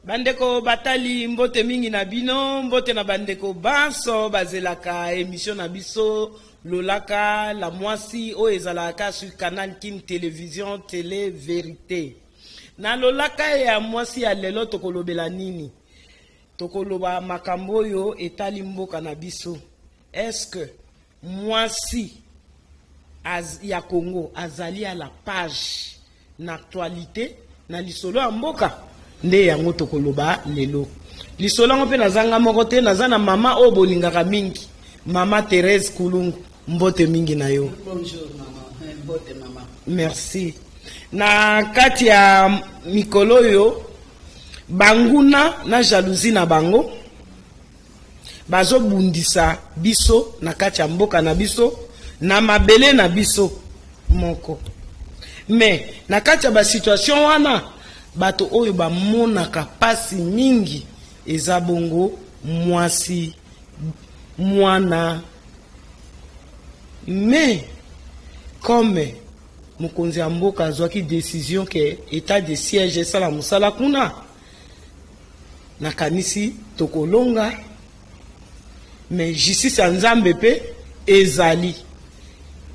Bandeko batali, mbote mingi na bino, mbote na bandeko banso bazelaka emission na biso Lolaka la mwasi oyo ezalaka sur Canal Kin Television Tele Verite. Na lolaka ya mwasi ya lelo tokolobela nini? Tokoloba makambo oyo etali mboka na biso. Est-ce que mwasi az, ya Congo azali à la page na actualite na lisolo ya mboka? Nde yango tokoloba lelo. Lisolo yango mpe naza nga moko te, naza na mama oyo bolingaka mingi, mama Therese Kulungu. Mbote mingi na yo. Bonjour mama. Mbote mama. Merci. Na kati ya mikolo oyo banguna na jalousie na bango bazobundisa biso na kati ya mboka na biso na mabele na biso moko. Me na kati ya basituation wana bato oyo bamonaka pasi mingi eza bongo mwasi, mwana. Mais comme mokonzi ya mboka azwaki decision ke etat de siège esala mosala kuna, nakanisi tokolonga. Mais justice ya Nzambe mpe ezali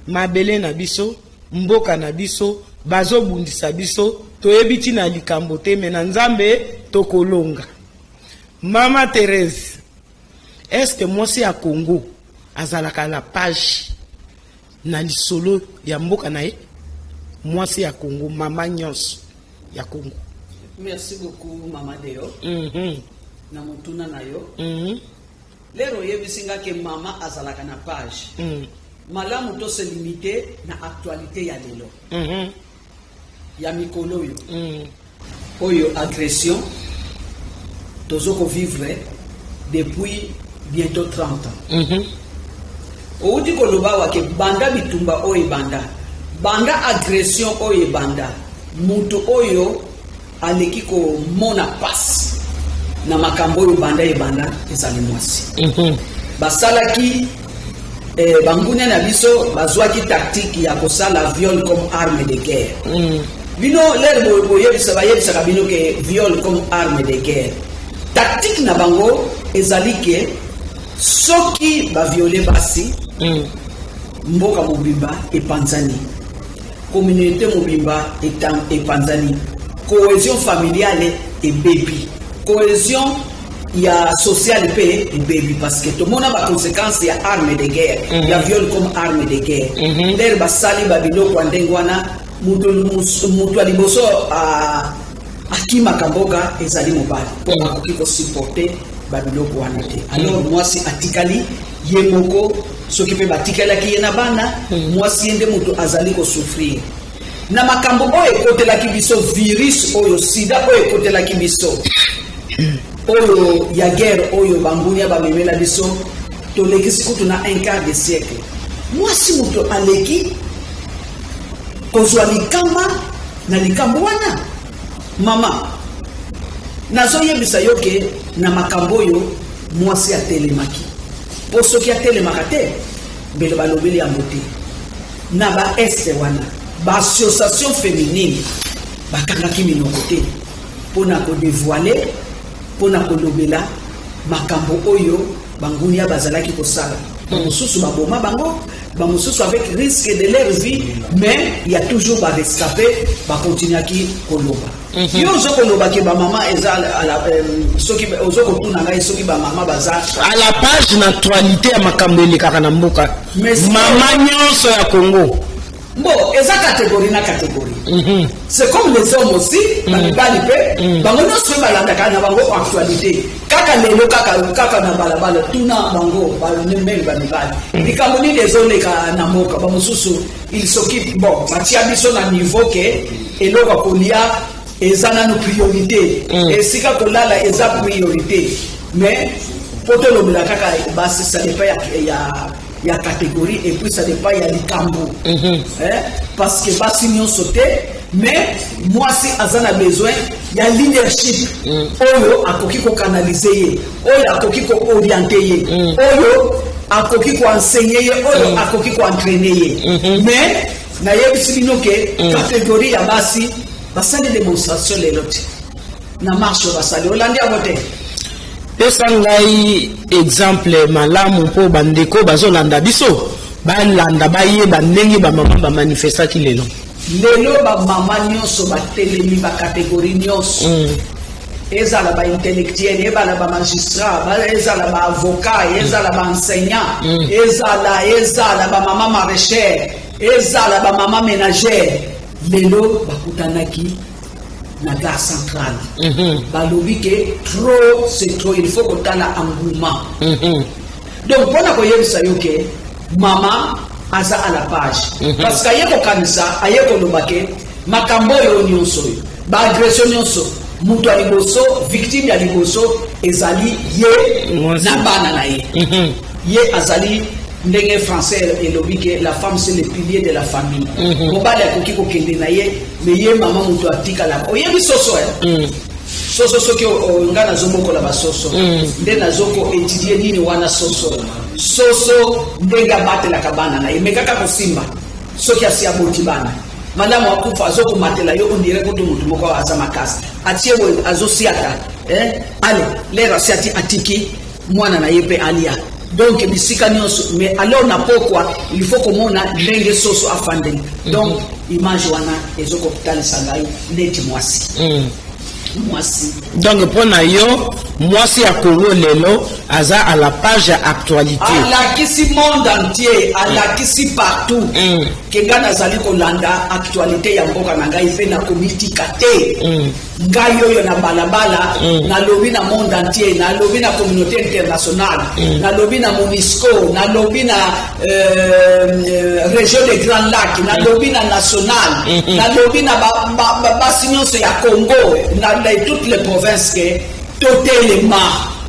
mabele na biso, mboka na biso, bazobundisa biso, toyebi ntina likambo te, me na Nzambe tokolonga. Mama Therese, est-ce que mwasi ya Congo azalaka la page na lisolo ya mboka na ye? Mwasi ya Congo, mama nyonso ya Congo. Merci beaucoup mama Deo. Na motuna na yo. Lero oyebisi nga ke mama azalaka na page. Malamu to se limiter na actualité ya lelo. Ya mikolo oyo. Oyo agression tozo ko vivre depuis bientôt 30 ans. Outi koloba wa ke banda bitumba oyo ebanda, banda agression oyo ebanda, mutu oyo aleki komona pasi na makambo oyo banda ebanda ezali mwasi. Basalaki bangunia na biso bazwaki tactique ya kosala viol comme arme de guerre. Bino lere boyebisa, bayebisaka bino ke viol comme arme de guerre, tactique na bango ezali ke soki baviole basi, mboka mobimba epanzani, communauté mobimba epanzani, cohésion familiale ebebi, cohésion ya sociale mpe ebebi, parce que tomona baconséquence ya arme de guerre, ya viol comme arme de guerre. Lere basali babiloko ya ndenge wana, mutu ya liboso akimaka mboka ezali mobali, mpo akoki kosupporter babiloko wana te. Alors mwasi atikali ye moko, soki mpe batikalaki ye na bana, mwasi ye nde moto azali kosouffrir na makambo oyo ekotelaki biso, virus oyo sida oyo ekotelaki biso, oyo ya guerre oyo bangunia bamemela biso. Tolekisi kutu na un quart de siècle, mwasi moto aleki kozwa likama na likambo wana. Mama, nazoyebisa yo ke na makambo oyo mwasi atelemaki, mpo soki atelemaka te, mbele balobeli yango te. Na baeste wana, baassociation féminine bakangaki minoko te mpona kodévoiler, mpona kolobela makambo oyo bangunia bazalaki kosala. Bamosusu baboma bango, bamosusu avec risque de leur vie, mais il y a toujours barescapé, bakontinuaki koloba. Yo ozo koloba ke bamama eza soki ozo kotuna ngai soki bamama baza à la page na actualité ya makambo elekaka na mboka, mama nyonso ya Congo. Bon, eza catégorie na catégorie. C'est comme les hommes aussi, bamibali mpe bango nyonso mpe balandaka na bango actualité. Kaka lelo, kaka na balabala, tuna bango même bamibali likambo nini ezoleka na mboka. Bamosusu il s'occupe, bon, batia biso na niveau ke eloko ya kolia eza nano priorité, esika kolala eza priorité, mais po tolobela kaka basi, ça dépend ya catégorie et puis ça dépend ya likambo, hein? Parce que basi nyonso te, mais mwasi aza na besoin ya leadership oyo akoki kocanaliser ye, oyo akoki koorienter ye, oyo akoki koenseigner ye, oyo akoki koentraîner ye. Mais nayebisi bino ke catégorie ya basi basali démonstration lelo te. Na marche oyo basali, olandi yango te? Pesa ngai exemple malamu mpo bandeko bazolanda biso balanda, bayeba ndenge bamama bamanifestaki lelo. Lelo bamama nyonso batelemi, bacatégorie nyonso, ezala baintellectuel, ezala bamagistrat, ezala baavocat, ezala baenseignant, ezala bamama maraîchère, ezala bamama ménagère, lelo bakutanaki na gare centrale. Balobi ke trop, c'est trop, il faut kotala engouement. Donc mpona koyebisa yo ke mama aza à la page, parce que aye kokanisa, aye koloba ke makambo oyo nyonso, oyo baagression nyonso, moto ya liboso, victime ya liboso ezali ye Mwasi. na bana na ye. Ye azali, ndenge français elobi ke la femme, c'est le pilier de la famille. Mobali akoki kokende na ye, mais ye mama moto atikalaka. Oyebi soso, eh? Soso, soki ngai nazobokola basoso, nde nazokoétudier nini wana. Soso ndenge abatelaka bana na ye, me kaka kosimba, soki asi aboti bana malamu, akufa, azokomatela yo, on dirait kutu motu moko aza makasi, atie boye, azosiata, eh? Ale lere asi ati atiki mwana na ye mpe alia. Donc bisika nyonso. Mais alors na pokwa, il faut komona ndenge soso afandeli. Donc image wana ezokotalisa ngai neti mwasi, mwasi. Donc mpo na yo, mwasi ya Congo lelo aza à la page ya actualité. Alakisi monde entier, alakisi partout ke ngai nazali kolanda actualité ya mboka na ngai mpe nakomitika te. Ngai oyo na balabala, nalobi na monde entier, nalobi na communauté internationale, nalobi na MONUSCO, nalobi na région des Grands Lacs, nalobi na national, nalobi na basi nyonso ya Congo, na toutes les provinces, ke totelema.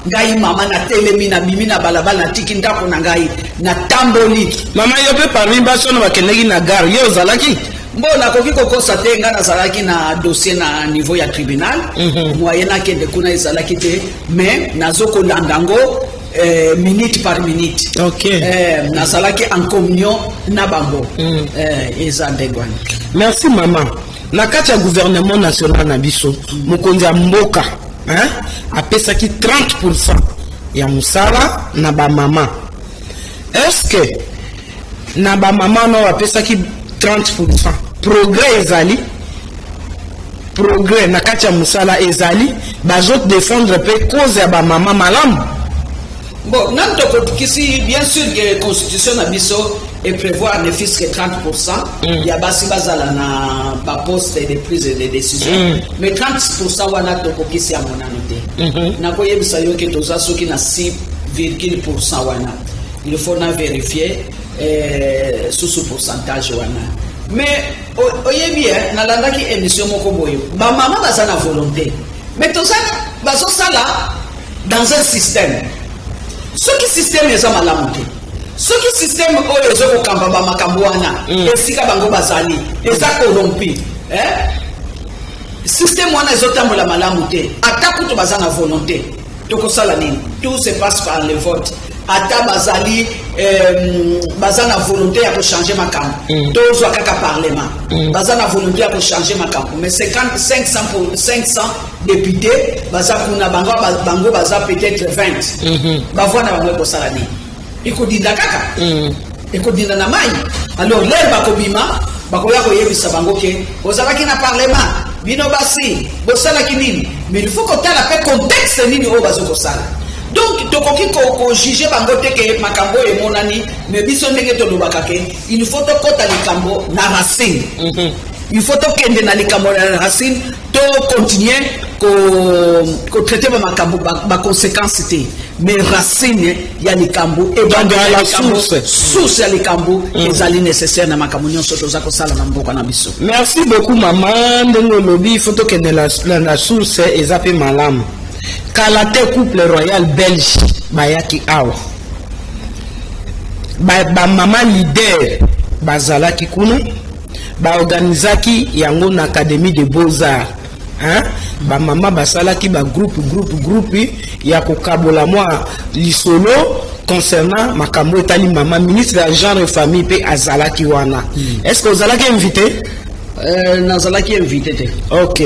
Ngai mama natelemi, nabimi na balabala, natiki ndako na ngai, natamboli. Mama, yo mpe parmi basi wana bakendaki na gare, yo ozalaki? Mbo nakoki kokosa te, ngai nazalaki na dossier na niveau ya tribunal. Moyen nakende kuna ezalaki te, mais nazokolanda yango minute par minute. Nazalaki en communion na bango. Eza ndenge wana. Merci mama. Na kati ya gouvernement national na biso, mokonzi ya mboka, hein, apesaki 30 ya mosala na bamama. Est ce que na bamama wana oyo apesaki 30, progrès ezali? Progrès na kati ya mosala ezali? Bazodéfendre mpe cause ya bamama malamu? Bon, nani tokokisi, bien sûr que constitution na biso eprévoir ne fût que 30 ya basi bazala na baposte de prise de décision, mais 30 wana tokokisi yango nanu te. Nakoyebisa yo ke toza soki na 6 pourcent wana. Il faut na vérifier susu pourcentage wana. Mais oyebi, nalandaki émission moko boye, bamama baza na volonté, mais toza bazosala dans un système. Soki système eza malamu te, soki système oyo ezokokamba bamakambo wana, esika bango bazali eza corrompu, eh? Système wana ezotambola malamu te, ata kutu baza na volonté, tokosala nini? Tout se passe par le vote. Ata bazali baza na volonté ya kochanger makambo, tozwa kaka parlement, baza na volonté ya kochanger makambo, mais 50, 500, 500 députés baza kuna, bango baza peut-être 20. Bavoix na bango ekosala nini? Ekodinda kaka, ekodinda na mai. Alors lere bakobima, bakoya koyebisa bango ke bozalaki na parlement, bino basi bosalaki nini? Mais il faut kotala mpe contexte nini oyo bazokosala. Donc tokoki kojuger bango te ke makambo oyo emonani. Mais biso ndenge tolobaka ke il faut tokɔta likambo na racine, il faut tokende na likambo na racine, tocontinue kotraiter bamakambo baconséquence te, mais racine ya likambo. La source. Source ya likambo ezali nécessaire na makambo nyonso toza kosala na mboka na biso. Merci beaucoup mama. Ndenge olobi, il faut tokende na source, eza mpe malamu. Kala te, couple royal belge bayaki awa, bamama leader bazalaki kuna, baorganizaki yango na Académie de Beaux-Arts, hein? Bamama basalaki bagroupe, groupe, groupe ya kokabola mwa lisolo concernant makambo etali mama. Ministre ya Genre et Famille mpe azalaki wana. Est ce que ozalaki invité? Nazalaki invité te. Ok.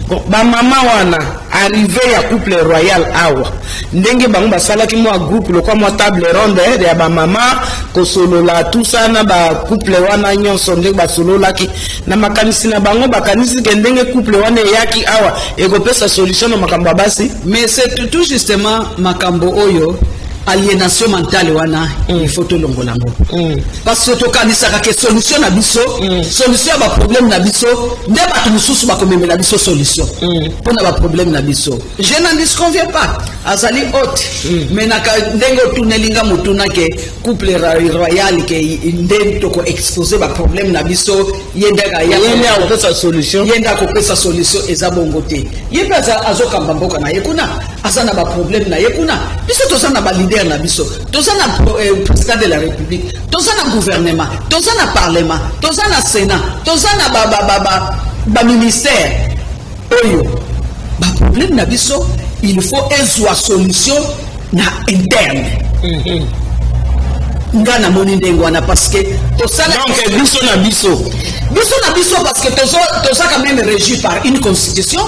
Bon, bamama wana, arrivée ya couple royal awa, ndenge bango basalaki mwa groupe lokwa mwa table ronde ya bamama kosolola tout ça na bacouple wana nyonso, ndenge basololaki na makanisi na bango, bakanisi ke ndenge couple wana eyaki awa ekopesa solution na makambo ya basi? Mais c'est tout justement makambo oyo, aliénation mentale wana, il faut tolongola yango, parce que tokanisaka ke solution na biso, solution ya baproblème na biso, nde bato mosusu bakomemela biso solution mpo na baproblème na biso. Je n'en disconviens pas, azali hôte, mais naka ndenge otuneli nga motuna ke couple royal ke nde tokoexpose baproblème na biso, ye nde ye nde akopesa solution. Ye nde akopesa solution, eza bongo te. Ye mpe azokamba mboka na ye kuna, aza na baproblème na ye kuna. Biso toza na baleader na biso, toza na président de la République, toza na gouvernement, toza na parlement, toza na Sénat, toza na baministère. Oyo baproblème na biso, il faut ezwa solution na interne. Nga namoni ndenge wana, parce que tosala Donc biso na biso. Biso na biso, parce que toza quand même régi par une constitution,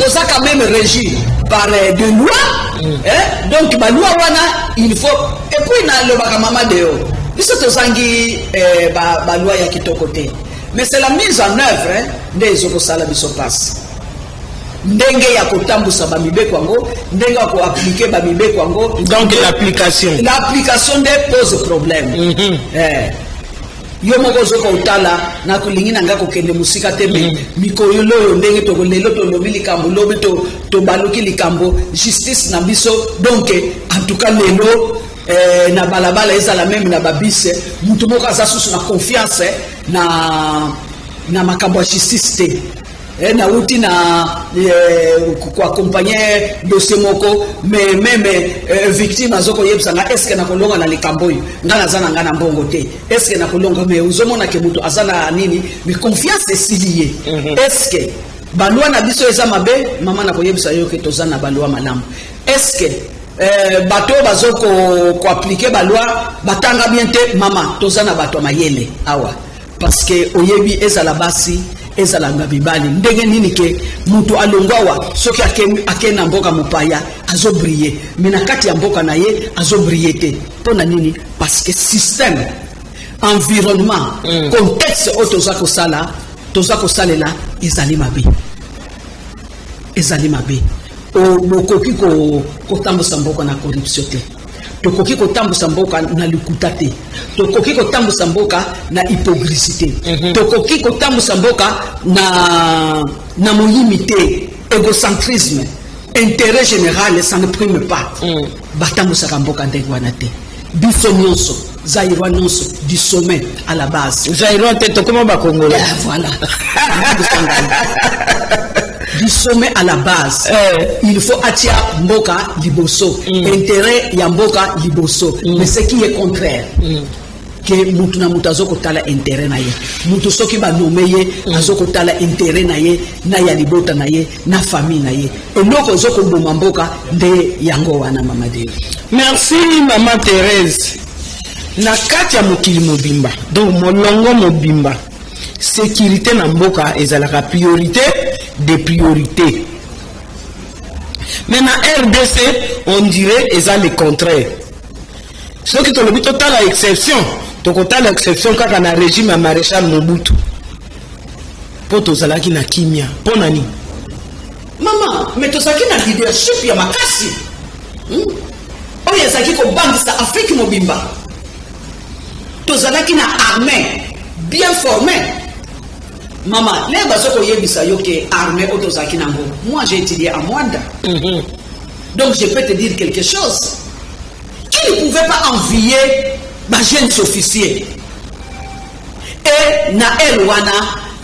toza quand même régi par des lois, hein? Donc baloi wana, il faut, et puis nalobaka, mama Deo, biso tozangi baloi ya kitoko te, mais c'est la mise en œuvre, hein, nde ezokosala biso mpasi. Ndenge ya kotambusa bamibeko yango, ndenge ya koappliquer bamibeko yango. Donc l'application. L'application nde pose problème. Yo moko ozoka otala, nakolingi na ngai kokende mosika te, mais mikolo oyo, ndenge lelo tolobi likambo, lobi tobaluki likambo, justice na biso. Donc en tout cas lelo, na balabala, ezala même na babus, mutu moko aza susu na confiance na makambo ya justice te. Nauti na koaccompagner dossier moko, mais même victime azokoyebisa nga: "Est-ce nakolonga na likambo oyo? Nga naza na nga na mbongo te, est-ce nakolonga?" Mais ozomona ke moto aza na nini, mais confiance esili ye. Est-ce baloi na biso eza mabe? Mama, nakoyebisa yo ke toza na baloi malamu. Est-ce bato oyo bazo koappliquer baloi batanga bien te? Mama, toza na bato ya mayele awa, parce que oyebi, ezala basi, ezala na mibali, ndenge nini ke moto alongwa awa, soki ake na mboka mopaya azobriller, mais na kati ya mboka na ye azobriller te? Mpo na nini? Parce que système, environnement, contexte oyo toza kosala, toza kosalela ezali mabe, ezali mabe. Bokoki kotambusa mboka na corruption te, tokoki kotambusa mboka na likuta te, tokoki kotambusa mboka na hypocrisie te, tokoki kotambusa mboka na moyimi te, égocentrisme, intérêt général, ça ne prime pas. Batambusaka mboka ndenge wana te. Biso nyonso, Zaïrois nyonso, du sommet à la base. Zaïrois te, tokoma Bakongolais. Ah, voilà, du sommet à la base, il faut atia mboka liboso, intérêt ya mboka liboso. Mais ce qui est contraire, ke mutu na mutu azokotala intérêt na ye, mutu soki banommer ye, azokotala intérêt na ye, na ya libota na ye, na famille na ye. Eloko ezokoboma mboka nde yango wana, mama Deo. Merci, mama Thérèse. Na kati ya mokili mobimba, donc molongo mobimba, sécurité na mboka ezalaka priorité de priorité, mais na RDC, on dirait eza le contraire. Soki tolobi totala exception, tokotala exception kaka na régime ya maréchal Mobutu, mpo tozalaki na kimia. Mpo na nini? Mama, mais tozalaki na leadership ya makasi, Oyo ezalaki kobangisa Afrique mobimba. Tozalaki na armée bien formée. Mama, lelo bazo koyebisa yo ke armée oyo tozalaki nango, moi j'ai étudié à Mwanda, donc je peux te dire quelque chose qui ne pouvait pas envier bajeunes officiers. Et na ère wana,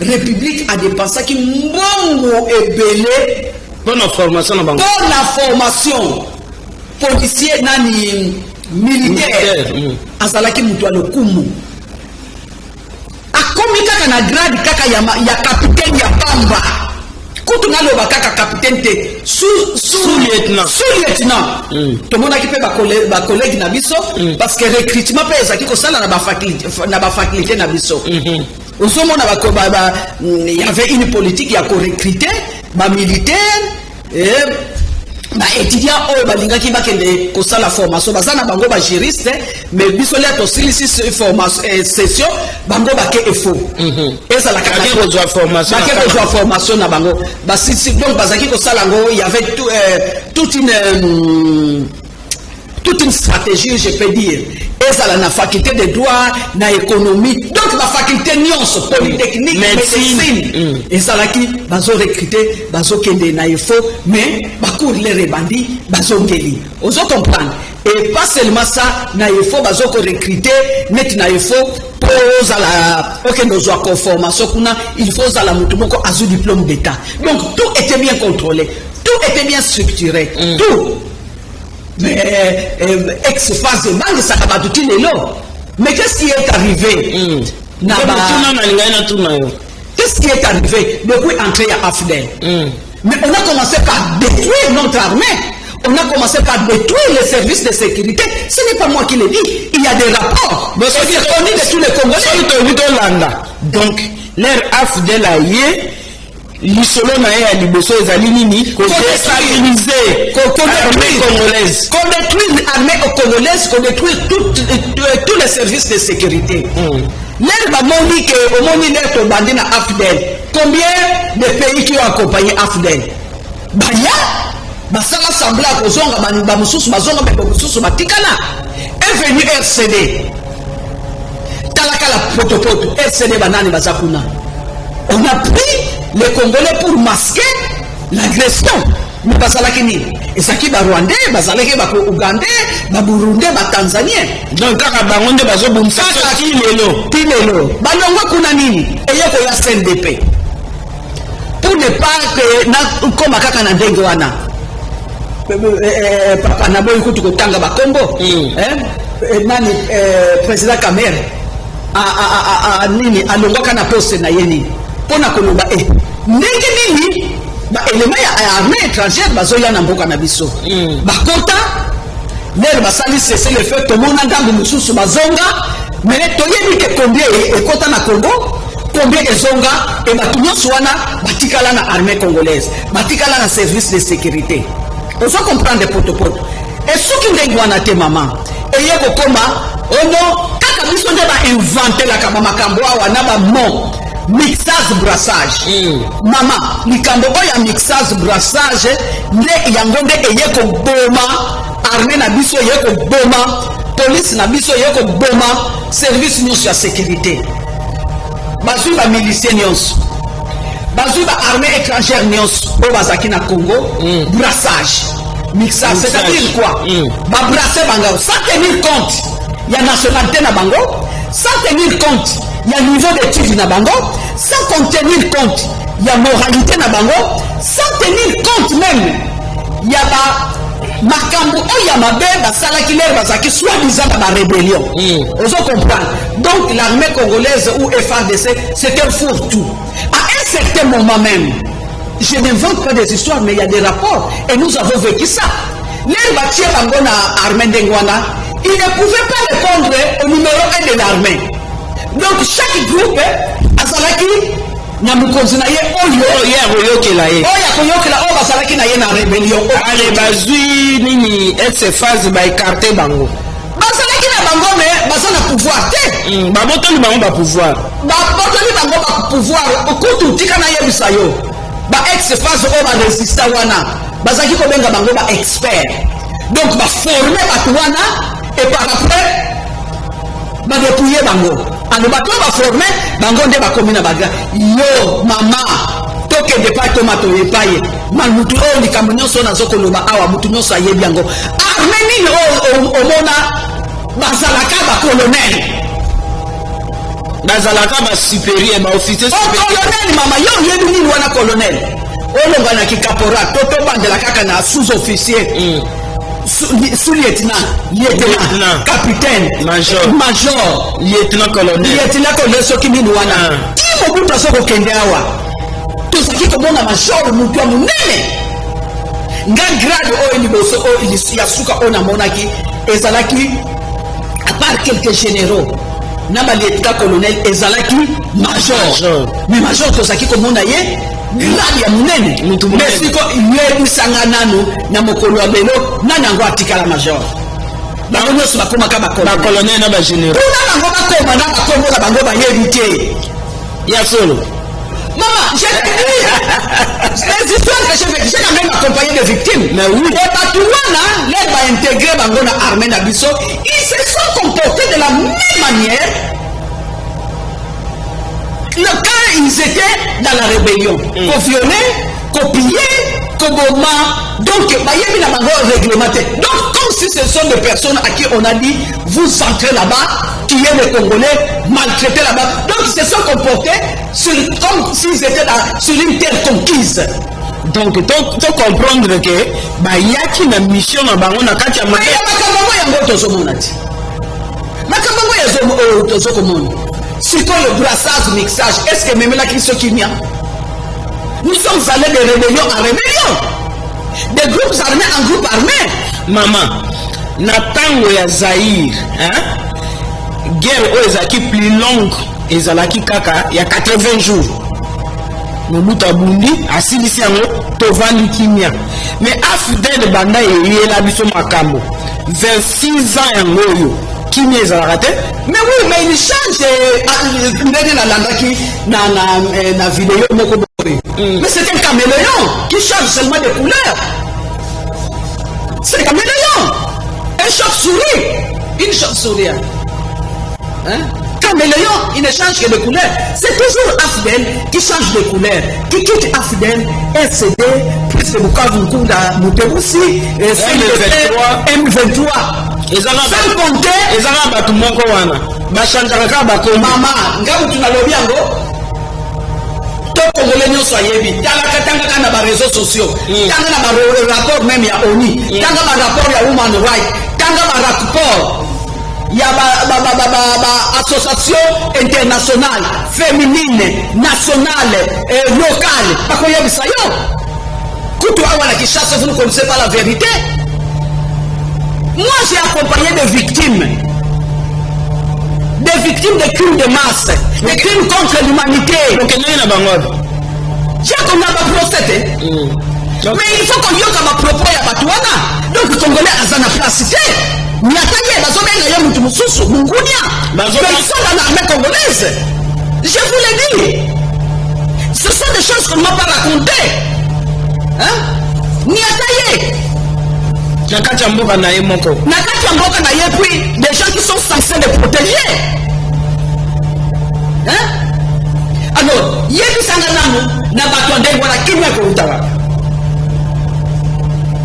République adépensaki mbongo ebele mpo na formation na bango. Mpo na formation policier, nani, militaire. Militaire. Azalaki moto ya lokumu, akomi kaka na grade kaka ya capitaine ya pamba, kutu naloba kaka capitaine te, Sous-lieutenant. Sous-lieutenant. Tomonaki mpe bacollègue na biso, parce que recrutement mpe ezalaki kosala na bafaculté na biso. Ozomona, il y avait une politique ya korecruter bamilitaire, baétudiant oyo balingaki bakende kosala formation. Baza na bango bajuriste, mais biso lia tosilisi formation, session, bango bake efo ezalaka. Bake kozwa formation. Bake kozwa formation na bango, basilisi. Donc bazalaki kosala yango. Il y avait toute une stratégie, je peux dire, ezala na faculté de droit, na économie, donc bafaculté nyonso, polytechnique, médecine. Ezalaki bazorecrute, bazokende na efo, mais bacours lere ebandi, bazongeli. Ozo comprendre? Et pas seulement ça, na efo bazokorecrute neti na efo, mpo ozala okende ozwa formation kuna, il faut ozala motu moko azwi diplôme d'état. Donc tout était bien contrôlé, tout était bien structuré, tout. Mais ex-FAZ ebangisaka bato ti lelo. Mais qu'est-ce qui est arrivé? Na ba nalingai natuna yo. Qu'est-ce qui est arrivé depuis entrée ya AFDL? Mais on a commencé par détruire notre armée, on a commencé par détruire les services de sécurité. Ce n'est pas moi qui le dis, il y a des rapports. Mais c'est connu de tous les Congolais. Soki toyebi, tolanda. Donc l'heure AFDL aye, lisolo na ye ya liboso ezali nini? Kodéstabiliser armée congolaise. Kodétruire armée congolaise, kodétruire tous les services de sécurité. L'heure bamoni ke, omoni, l'heure tobandi na AFDL, combien de pays qui ont accompagné AFDL baya, basala semblant ya kozonga, bamosusu bazonga, me bamosusu batikala. Est venu RCD, talaka la potopoto. RCD, banani baza kuna? On a pris les Congolais pour masquer l'agression, mais bazalaki nini? Ezalaki barwandais, bazalaki baougandais, baburundais, batanzanien. Donc kaka bango nde bazobundisa ti lelo. Ti lelo. Balongwa kuna, nini eye koya? CNDP. Pour ne pas que nakoma kaka na ndenge wana, papa, naboyi kutu kotanga bakombo. Nani, président Kamerhe nini, alongwaka na poste na ye nini, mpo na koloba e ndenge nini baélément ya armée étrangère bazoya na mboka na biso. Bakota, lere basali cessez-le-feu, tomona ngambo mosusu bazonga, mais toyebi ke combien ekota na Congo, combien ezonga. E bato nyonso wana batikala na armée congolaise, batikala na service de sécurité. Ozo comprendre, potopoto? E soki ndenge wana te, mama, eye kokoma ono kaka biso nde bainventelaka bamakambo awa na bamo mixage brassage. Mama, likambo oyo ya mixage brassage nde yango nde eye koboma armée na biso, eye koboma police na biso, eye koboma service nyonso ya sécurité. Bazwi bamilicien nyonso, bazwi baarmée étrangère nyonso oyo bazalaki na Congo. Brassage, mixage, c'est-à-dire quoi? Babrasse bango sans tenir compte ya nationalité na bango, sans tenir compte ya niveau d'étude na bango, sans tenir compte ya moralité na bango, sans tenir compte même ya ba makambo oyo ya mabe basalaki lere bazalaki soi-disant na barébellion. Ozo comprendre? Donc l'armée congolaise ou FARDC, c'est un fourre-tout. À un certain moment même, je n'invente pas des histoires, mais il y a des rapports et nous avons vécu ça, lere batie bango na armée ndenge wana, il ne pouvait pas répondre au numéro 1 de l'armée. Donc chaque groupe azalaki na mokonzi na ye oyo oyo ye akoyokela ye. Oyo akoyokela, oyo bazalaki na ye na rébellion. Ale, bazwi nini, ex-FAZ, baécarte bango. Bazalaki na bango, mais baza na pouvoir te. Babotoli bango bapouvoir. Babotoli bango bapouvoir. Kutu tika nayebisa yo, ba ex-FAZ oyo baresista wana, bazalaki kobenga bango baexpert. Donc baforme bato wana et par après badépouille bango. Alors bato oyo baforme bango nde bakomi na bagrade. Yo mama, tokende pa toma toyepa ye ma mutu oyo. Likambo nyonso oyo nazokoloba awa, mutu nyonso ayebi yango. Arme nini oyo omona bazalaka bacolonel? Bazalaka basupérieur, baofficier. O colonel, mama, yo oyebi nini wana colonel? Olongwa na kikaporal to tobandela kaka na sous-officier, sous-lieutenant, lieutenant, Lieutenant. Capitaine, Major. Major, lieutenant colonel. Lieutenant colonel, soki nini wana. Ti Mobutu aza kokende awa, tozalaki komona major, motu ya monene. Nga grade oyo liboso, oyo ya suka oyo namonaki, ezalaki à part quelques généraux. Na balieutenant colonel ezalaki major. Major. Mais major tozalaki komona ye grade ya monene. Mutu monene. Mais siko yebisanga nanu, na mokolo ya lelo, nani yango atikala major? Bango nyonso bakomaka bacolonel. Bacolonel na bagénéraux. Kuna bango bakoma na bakombo na bango bayebi te. Ya solo. Maman, j'ai dit, les histoires que j'ai vécues, j'ai quand même accompagné des victimes. Mais oui. Et bato wana, les ba intégré bango na armée na biso, ils se sont comportés de la même manière quand ils étaient dans la rébellion. Ko violer, ko piller, ko boma. Donc, bayebi na bango réglementé. Donc, comme si ce sont des personnes à qui on a dit, vous entrez là-bas, tuez les Congolais, maltraitez là-bas. Donc, ils se sont comportés comme s'ils étaient sur une terre conquise. Donc to comprendre que bayaki na mission na bango na kati ya Mais ya makambo yango, yango tozomona ti makambo yango oyo tozokomona sikoyo, brassage, mixage, est ce que ememelaki biso kimia? Nous sommes allés de rébellion en rébellion, de groupes armés en groupes armés. Mama, na ntango ya Zaire, hein? Guerre oyo ezalaki plus longue ezalaki kaka ya 80 jours. Mobutu abundi, asilisi yango, tovandi kimia. Mais AFDL, banda eyela biso makambo, 26 ans yango oyo, kimia ezalaka te. Mais oui, mais il change. Ndenge nalandaki na vidéo moko boye, mais c'est un caméléon qui change seulement de couleur. C'est un caméléon, un chauve-souris, une chauve-souris, hein? Hein? Caméléon, il ne change que de couleur. C'est toujours AFDL qui change de couleur, qui quitte AFDL, RCD, plus de Bukavu, Nkunda, Mutebusi, CNDP, M23. M23. Ezaka Sans compter ezaka bato moko wana bachangeaka kaka bakombo. Mama, nga mutu nalobi yango to Congolais nyonso ayebi. Talaka, tangaka na baréseaux sociaux, tanga na barapport même ya ONU, tanga barapport ya human right, tanga barapport ya ba association internationale féminine, nationale, locale, bakoyebisa yo. Kutu awa na Kinshasa, vous ne connaissez pas la vérité. Moi, j'ai accompagné des victimes, des victimes de crimes de masse, des crimes contre l'humanité. Okendeki na bango wapi? J'ai accompagné baprocès te, mais il faut koyoka bapropos ya bato wana. Donc Congolais aza na place te. Miata ye, bazobenga ye mutu mosusu mungunia. Mais ils sont dans l'armée congolaise, je vous le dis. Ce sont des choses qu'on ne m'a pas racontées, hein? Niata ye. Na kati ya mboka na ye moko. Na kati ya mboka na ye, puis des gens qui sont censés les protéger, hein? Alors yebisanga nanu, na bato ya ndenge wana, kimia ekouta wapi?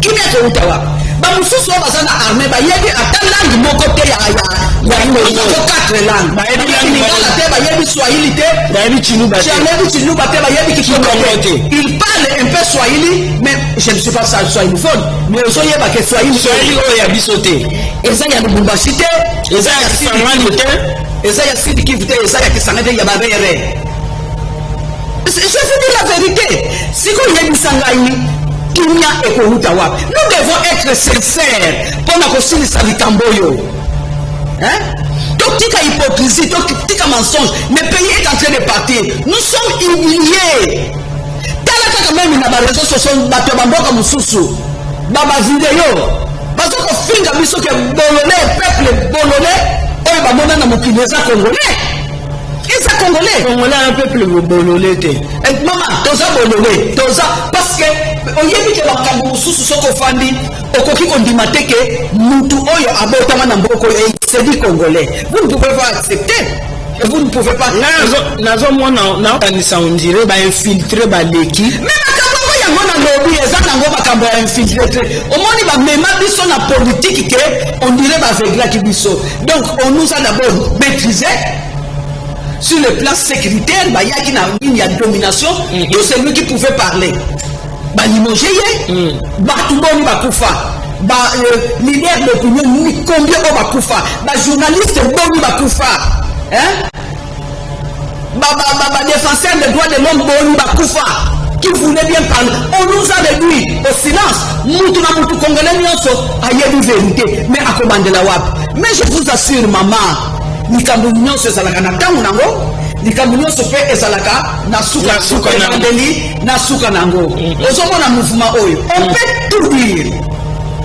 Kimia ekouta wapi? Bamosusu oyo baza na armée bayebi ata langue moko te ya quatre langue. Bayebi bayebi langue lingala te, bayebi swahili te. Bayebi Tshiluba te. Bayebi Tshiluba te, bayebi Kikongo Kikongo te. Te. Il parle un peu swahili, mais je ne suis pas swahiliphone, mais ozoyeba ke swahili Swahili oyo ya biso te. Eza ya Lubumbashi te. Eza ya Kisangani te. Eza ya Sud Kivu te, eza ya Kisangani te, ya barere. Je vous dis la vérité. Sikoyo oyebisa ngai, kimia ekowuta wapi? Nous devons être sincères mpona kosilisa likambo oyo, hein? Totika hypocrisie, totika mensonge. Le pays est en train de partir, nous sommes humiliés. Tala kaka même na baréseaux sociaux, bato ya bamboka mosusu, babavideo baza kofinga biso ke bolole, peuple bolole oyo bamona na mokili eza Congolais, eza Congolais. Congolais un peuple bolole te. Eh, mama, toza bolole, toza, parce que oyebi ke makambo mosusu, soki ofandi, okoki kondima te ke mutu oyo abotama na mboka oyo se dit Congolais. Vous ne pouvez pas accepter et vous ne pouvez pas. Nazomona, naokanisa, on dirait bainfiltrés baleki. Mais makambo yango, yango nalobi, eza nango makambo ya infiltré te. Omoni, bamema biso na politique ke on dirait baveuglaki biso. Donc on nous a d'abord maîtrisé sur le plan sécuritaire. Bayaki na ligne ya domination. Tout celui qui pouvait parler, balimogé ye. Bato boni bakufa? Ba leader d'opinion ni combien oyo bakufa? Bajournaliste boni bakufa, hein? Ba défenseur des droits de l'homme boni bakufa qui voulait bien parler? On nous a réduit au silence. Mutu na mutu, Congolais nyonso ayebi vérité, mais akobandela wapi? Mais je vous assure, mama, Likambo nyonso ezalaka na ntango nango, likambo nyonso mpe ezalaka na suka. Na suka nango. Ebandeli na suka nango. Ozomona mouvement oyo, on peut tout dire,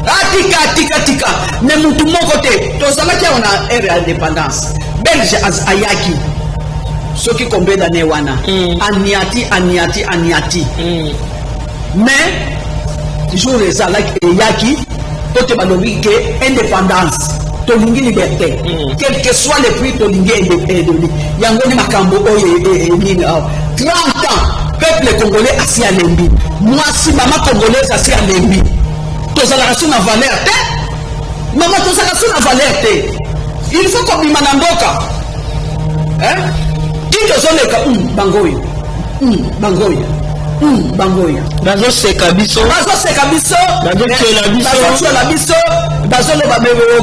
atika, tika, tika, mais mutu moko te. Tozalaki awa na ère ya indépendance, Belge ayaki soki combien d'année wana, aniati, aniati, aniati, mais jour ezalaki, eyaki po te balobi ke indépendance, tolingi liberté, quel que soit le prix, tolingi yango. Nde makambo oyo nini awa, 30 ans, peuple congolais asi alembi. Mwasi, mama congolaise asi alembi. Tozalaka so na valeur te, mama, tozalaka so na valeur te. Il faut kobima na mboka. Ti tozoleka, bango oyo, bango oyo, bango oyo. Bazoseka biso. Bazoseka biso. Bazotiela biso. Bazotiela biso, bazoloba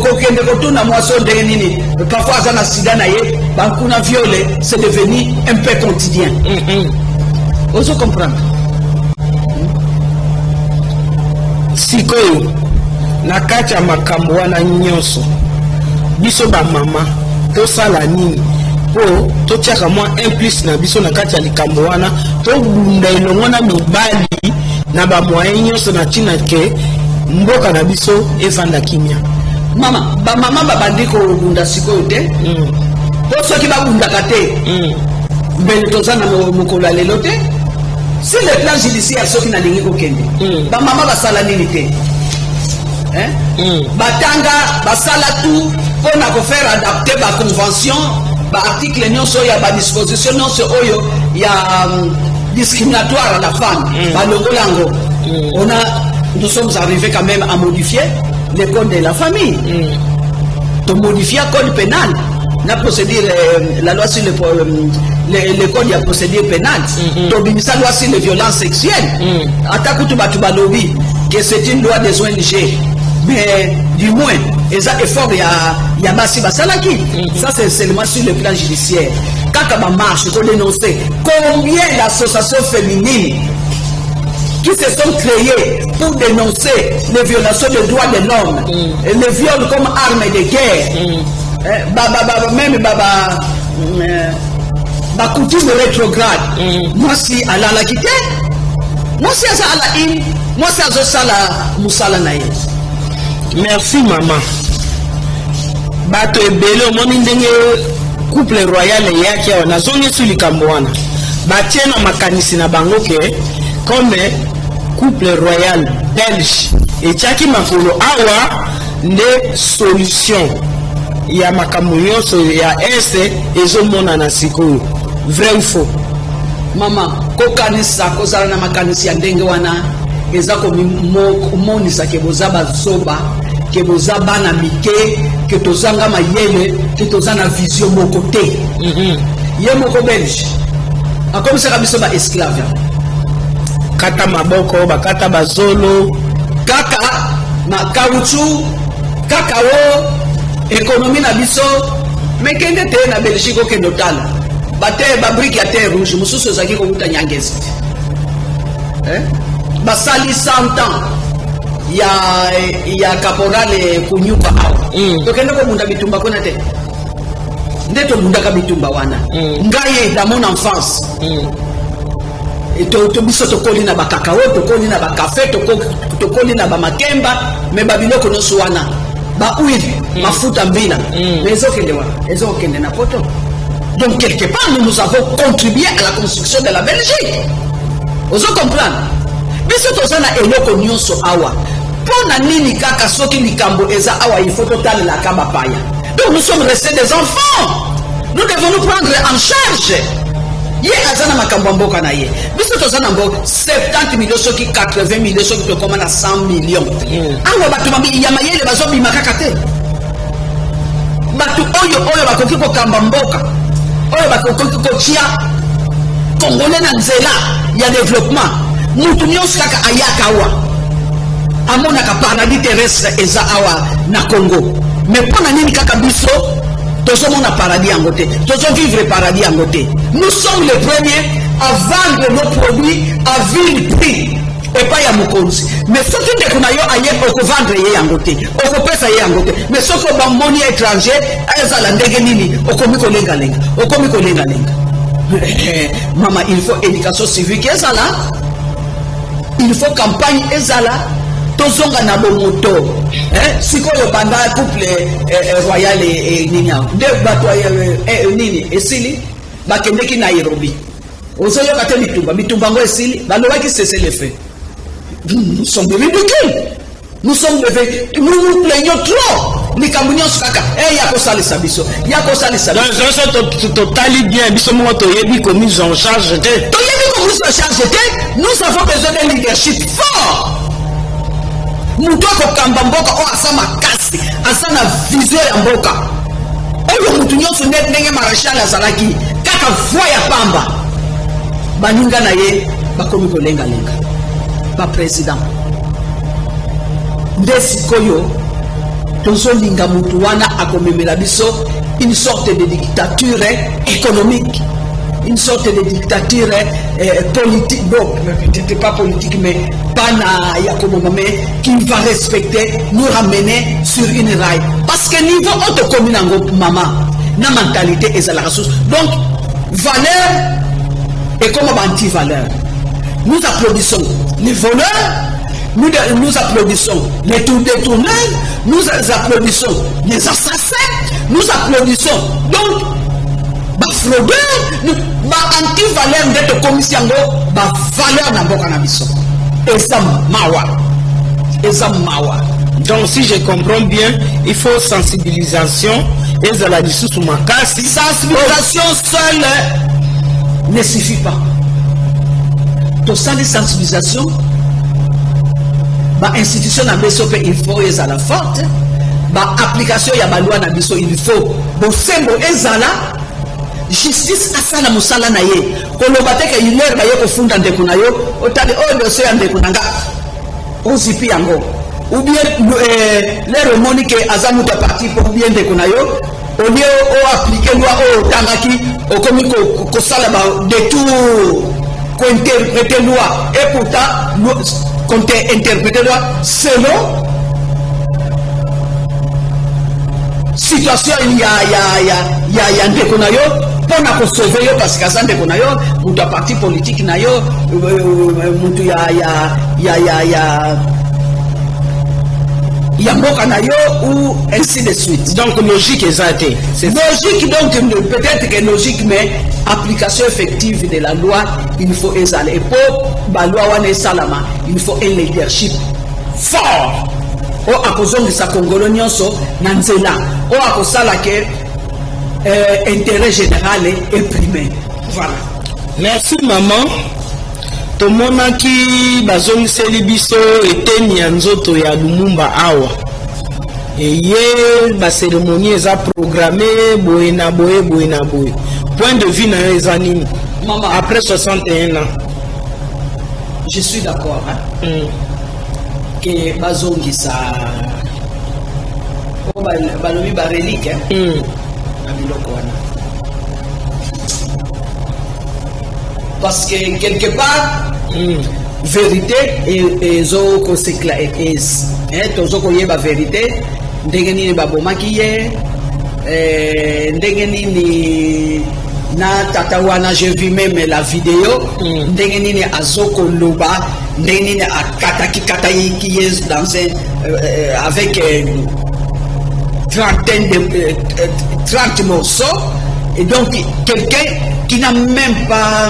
kokende kotuna mwasi oyo ndenge nini, parfois aza na sida na ye bankuna. Viol, c'est devenu un peu quotidien. Ozo comprendre? Sikoyo, na kati ya makambo wana nyonso, biso bamama tosala nini mpo totiaka mwa un plus na biso na kati ya likambo wana, tobunda elongo na mibali na bamoyen nyonso na ntina ke mboka na biso evanda kimia? Mama, bamama babandi kobunda sikoyo te, mpo soki babundaka te, mbele toza na mokolo ya lelo te. Sur le plan judiciaire, soki nalingi kokende, bamama basala nini te? Hein? Batanga, basala tout mpona kofaire adapter baconvention, baarticle nyonso oyo ya badisposition nyonso oyo ya discriminatoire à la femme, balongola yango. On a nous sommes arrivés quand même à modifier le code de la famille, tomodifia code pénal na procédure, la loi sur le code ya procédure pénale, tobimisa loi sur les violences sexuelles. Ata kutu bato balobi que c'est une loi des ONG, mais du moins eza effort ya basi basalaki. Ça, c'est seulement sur le plan judiciaire. Kaka bamarche kodénoncer, combien d'associations féminines qui se sont créées pour dénoncer les violations des droits de l'homme et les viols comme arme de guerre, Eh, ba, même ba coutume rétrograde. Mwasi alalaki te, mwasi aza ala une, mwasi azosala mosala na ye. Merci, mama. Bato ebele, omoni ndenge couple royal eyaki awa, nazongisi likambo wana, batie na makanisi na bango ke comme couple royal belge etiaki makolo awa, nde solution ya makambo nyonso ya Est ezomonana sikoyo. Vrai ou faux? Mama, kokanisa, kozala na makanisi ya ndenge wana eza komonisa ke boza bazoba, ke boza bana mike, ke tozanga mayele, ke toza na vision moko te. Ye moko Belge akomisaka biso baesclave. Kata maboko, bakata bazolo. Kaka na caoutchouc, kaka o économie na biso. Me kende te na Belgique, okende otala bate babrique ya terre rouge mosusu ezalaki kokuta Nyangezi te. Eh? Basali 100 ans ya caporal Kunyuka awa. Tokende kobunda bitumba kuna te, nde tobundaka bitumba wana. Ngai, dans mon enfance, to biso tokoli na bakakao, tokoli na bakafe, tokoli na bamakemba, me babiloko nyonso wana, bahuile, mafuta mbila, mais ezokende wana, ezokende na Poto. Donc quelque part, nous, nous avons contribué à la construction de la Belgique. Ozo comprendre? Biso toza na eloko nyonso awa. Mpo na nini kaka soki likambo eza awa, il faut totalelaka bapaya? Donc nous sommes restés des enfants, nous devons nous prendre en charge. Ye aza na makambo ya mboka na ye, biso toza na mboka 70 millions, soki 80 millions, soki tokóma na 100 millions awa, bato ya mayele bazobima kaka te. Bato oyo bakoki kokamba mboka, oyo bakoki kotia Congolais na nzela ya développement, mutu nyonso kaka ayaka awa amonaka paradis terrestre eza awa na Congo. Mais mpo na nini kaka biso tozomona paradis yango te, tozovivre paradis yango te? Nous sommes les premiers à vendre nos produits à vil prix. Epai ya mokonzi. Mais soki ndeko na yo aye, okovendre ye yango te, okopesa ye yango te. Mais soki bamoni étranger, ezala ndenge nini, okomi kolengalenga, okomi kolengalenga. Mama, il faut éducation civique ezala, il faut campagne ezala, tozonga na bomoto. Sikoyo banda couple royal nini awa nde bato nini esili, bakendeki Nairobi, ozoyoka te bitumba. Bitumba yango esili, balobaki cessez-le-feu. Nous sommes ridicules, nous sommes devés, nous nous plaignons trop. Likambo nyonso kaka ya kosalisa biso, ya kosalisa biso. Donc so totali bien, biso moko toyebi komise en charge te. Toyebi komise en charge te. Nous avons besoin d'un leadership fort, moto akokamba mboka oyo aza makasi, aza na vision ya mboka oyo. Motu nyonso ndenge maréchal azalaki kaka voix ya pamba, baninga na ye bakomi kolengalenga, baprésident. Nde sikoyo tozolinga motu wana akomemela biso une sorte de dictature économique, une sorte de dictature politique, bon, peut-être pas politique, mais pas na ya komoma, mais qui va respecter, nous ramener sur une rail, parce que niveau oyo tokomi nango, mama, na mentalité ezalaka susu. Donc valeur ekoma ba-anti-valeur. Nous applaudissons les voleurs, nous applaudissons les tour détourneurs, nous applaudissons les assassins, nous applaudissons donc bafraudeur, ba-anti-valeur. Nde tokomisi yango bavaleur na mboka na biso. Eza mawa, eza mawa. Donc si je comprends bien, il faut sensibilisation ezala lisusu makasi. Sensibilisation seule ne suffit pas. Tosali sensibilisation, bainstitution na biso mpe il faut ezala forte, baapplication ya baloi na biso, il faut bosembo ezala, justice asala mosala na ye. Koloba te ke ilere baye kofunda ndeko na yo, otali oyo dossier ya ndeko na nga, ozipi yango, ou bien lere omoni ke aza moto ya parti po bien ndeko na yo, au lieu oappliquer loi oyo otangaki, okomi kosala ba détour, kointerpréter loi, et pourtant interpréter loi selon situation ya ndeko na yo mpo na kosauver yo, parce que aza ndeko na yo, moto ya parti politique na yo, moto ya mboka na yo, ou ainsi de suite. Donc logique eza te. Logique, donc peut-être que logique, mais application effective de la loi, il faut ezala. Et po baloi wana esalama, il faut un leadership fort oyo akozongisa Kongolo nyonso na nzela, oyo akosala ke intérêt général est primé. Voilà. Merci, maman. Tomonaki bazongiseli biso eteni ya nzoto ya Lumumba awa. Eye bacérémonie eza programme boye na boye, boye na boye. Point de vue na yo eza nini? Mama, après 61 ans. Je suis d'accord, hein? Ke bazongisa oyo balobi barelique, hein? Na biloko wana, parce que quelque part vérité ezokosekla, tozokoyeba vérité ndenge nini babomaki ye, ndenge nini na tata wana. Je vis même la vidéo, ndenge nini azokoloba, ndenge nini akataki kataki ye dans un avec trentaine de 30 morceaux. Et donc quelqu'un qui n'a même pas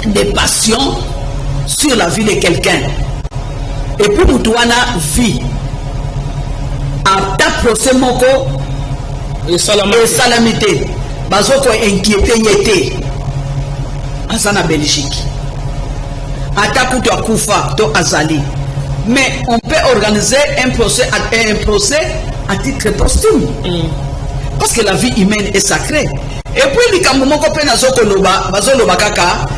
de passion sur la vie de quelqu'un. Et puis motu wana vie, ata procès moko esalami te, bazokoinquiéter ye te, aza na Belgique, ata kutu akufa to azali. Mais on peut organiser un procès à titre posthume, parce que la vie humaine est sacrée. Et puis likambo moko mpe nazokoloba, bazoloba kaka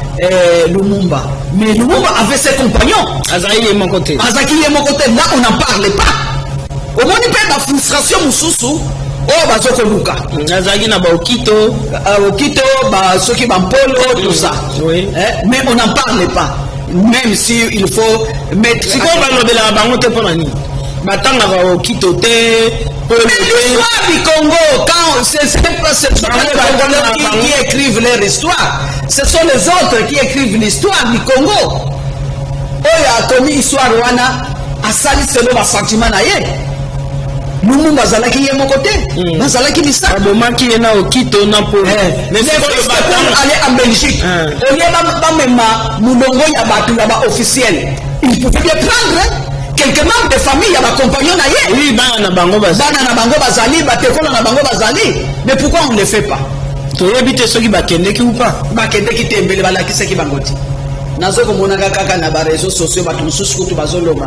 Lumumba, mais Lumumba avait ses compagnons. Azalaki ye moko te. Azalaki ye moko te. Là, on n'en parle pas. Omoni mpe bafrustration mosusu. Oyo bazokoluka. Azalaki na baokito. Okito, soki bampolo, tout ça. Eh, mais on n'en parle pas, même si il faut mettre. Sikoyo balobelaka bango te, mpo na nini batangaka okito te? Mais l'histoire du Congo, quand c'est pas ce sont pas les Congolais qui écrivent leur histoire, ce sont les autres qui écrivent l'histoire du Congo. Oyo akomi histoire wana, asali selon basentiment na ye. Lumumba azalaki ye moko te, bazalaki misato. Babomaki ye na okito na mpo. Mais pour aller en Belgique, au lieu bamema molongo ya bato ya baofficiel, il pouvait bien prendre quelques membres de famille ya bacompagnon na ye. Oui, bana na bango bazali. Bana na bango bazali, batekolo na bango bazali. Mais pourquoi on ne le fait pas? Toyebi te soki bakendeki ou pas. Bakendeki te, mbele balakisaki bango te. Nazokomonaka kaka na baréseaux sociaux, bato mosusu kutu bazoloba: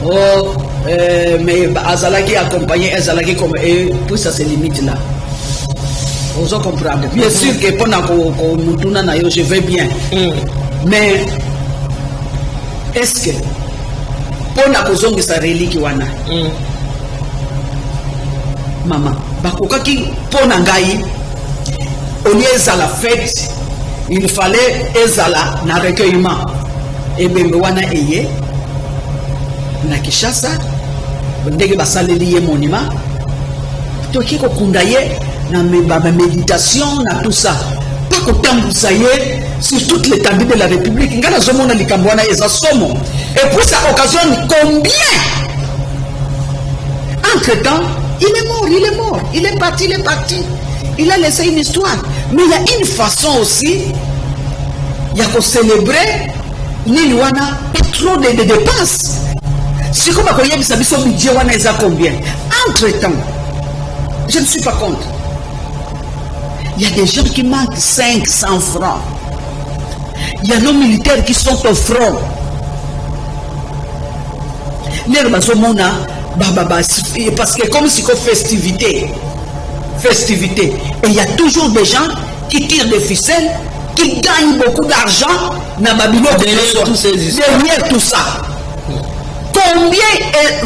oh, mais azalaki accompagné, ezalaki comme, et puis ça se limite là. Ozo comprendre? Bien sûr que mpona komutuna na yo, je vais bien, mais est ce que mpona kozongisa relique wana, mama, bakokaki, mpo na ngai, au lieu ezala fête, il fallait ezala na recueillement. Ebembe wana eye na Kinshasa, ndenge basaleli ye monument, toki kokunda ye na baméditation, na tout ça, pa kotambusa ye sur toute l'étendue de la République. Ngai nazomona likambo wana eza somo. Et puis ça occasionne combien? Entre temps, il est mort, il est mort, il est parti, il est parti, il a laissé une histoire. Mais il y a une façon aussi ya kocélébrer nini wana, pas trop de dépenses. Sikoyo bakoyebisa biso budget wana eza combien. Entre temps, je ne suis pas contre. Il y a des gens qui manquent 500 francs. Il y a nos militaires qui sont au front. Lelo bazomona parce que comme siko festivité, festivité, et il y a toujours des gens qui tirent des ficelles, qui gagnent beaucoup d'argent na babiloko. Derrière tous ces histoires. Derrière tout ça,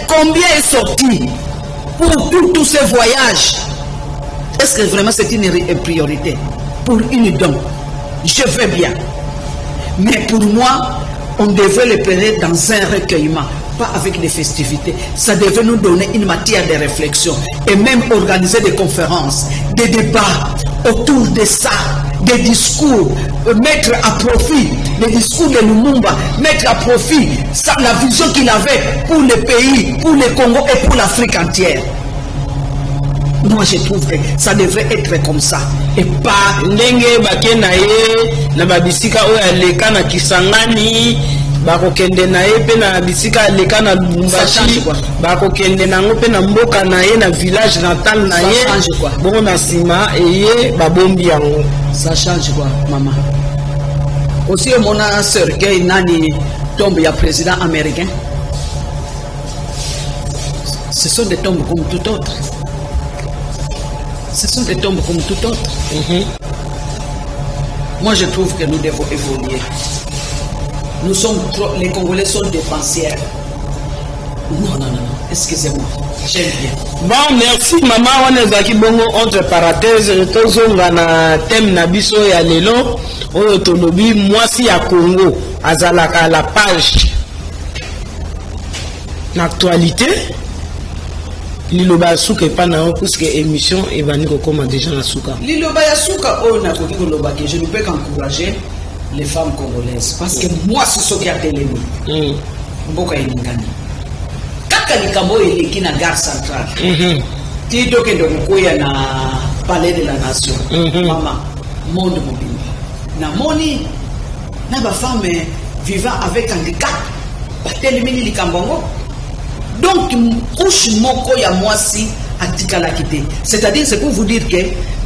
combien est sorti pour tous ces voyages? Est-ce que vraiment c'est une priorité pour une don? Je veux bien, mais pour moi, on devrait le prendre dans un recueillement, pas avec des festivités. Ça devait nous donner une matière de réflexion et même organiser des conférences, des débats autour de ça, des discours, mettre à profit les discours de Lumumba, mettre à profit ça, la vision qu'il avait pour le pays, pour le Congo et pour l'Afrique entière. Moi, je trouve que ça devrait être comme ça et pas Ndenge bake na ye na babisika oyo aleka na Kisangani, bakokende na ye mpe na bisika aleka na Lubumbashi, bakokende nango mpe na mboka na ye, na village natal na ye. Bongo na nsima eye babombi yango. Ça change quoi, mama? Aussi omona cercueil nani, tombe ya président américain, ce sont des tombes comme tout autre, ce sont des tombes comme tout autre. Moi, je trouve que nous devons évoluer. Nous sommes trop, les Congolais sont dépensières. Non, non, non, non. Excusez-moi. J'aime bien. Bon, merci mama. Wana ezalaki bongo entre parenthèse. Tozonga na thème na biso ya lelo oyo tolobi: mwasi ya Congo azalaka la page na actualité. Liloba ya suka epai na yo, puisque émission ebandi kokóma déjà na suka. Liloba ya suka oyo nakoki koloba ke je ne peux qu'encourager les femmes congolaises, parce que mwasi soki atelemi, mboka elingani. Kaka likambo oyo eleki na gare centrale, ti tokende kokwea na Palais de la Nation, mama, monde mobimba namoni na bafemme vivant avec handicap batelemini likambo yango. Donc couche moko ya mwasi atikalaki te. C'est-à-dire, c'est pour vous dire que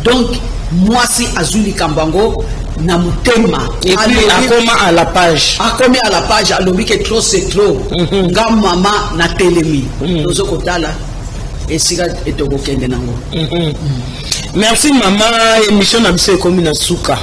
donc mwasi azwi likambo yango na motema. Et puis akoma à la page. Akomi à la page, alobi ke trop c'est trop. Nga mama natelemi. Tozo kotala esika etokokende nango. Merci mama. Émission na biso ekomi na suka.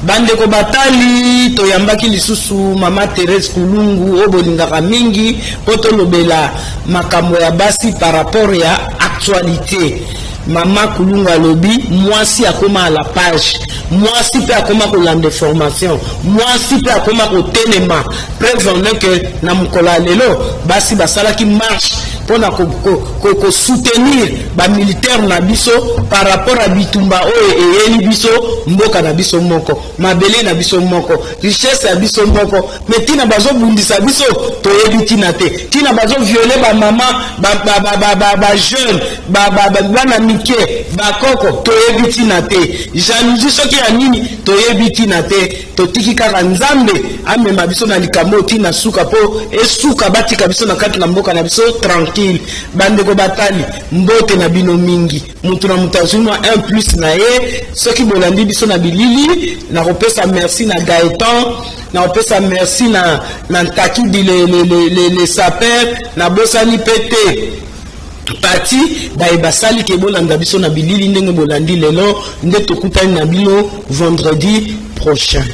Bandeko batali, toyambaki lisusu mama Thérèse Kulungu oyo bolingaka mingi mpo tolobela makambo ya basi par rapport ya actualité. Mama Kulungu alobi mwasi akoma à la page, mwasi mpe akoma kolanda formation, mwasi mpe akoma kotelema. Preuve en est que na mokolo ya lelo basi basalaki marche mpona kosoutenir bamilitaire na biso par rapport à bitumba oyo eyeli biso mboka na biso moko, mabele na biso moko, richesse ya biso moko. Mais ntina bazobundisa biso, toyebi ntina te. Ntina bazovioler bamama, bajeune, bana mike, bakoko, toyebi ntina te. Jalousie soki ya nini, toyebi ntina te. Totiki kaka Nzambe amema biso na likambo oyo ntina suka, mpo esuka, batika biso na kati na mboka na biso tranquille. Bandeko batali, mbote na bino mingi. Mutu na moto azwi mwa 1 plus na ye. Soki bolandi biso na bilili, nakopesa merci na Gaetan, nakopesa merci na Ntakidi le saper, nabosani mpe te pati baye basali ke bolanda biso na bilili ndenge bolandi lelo. Nde tokutani na bino vendredi prochain.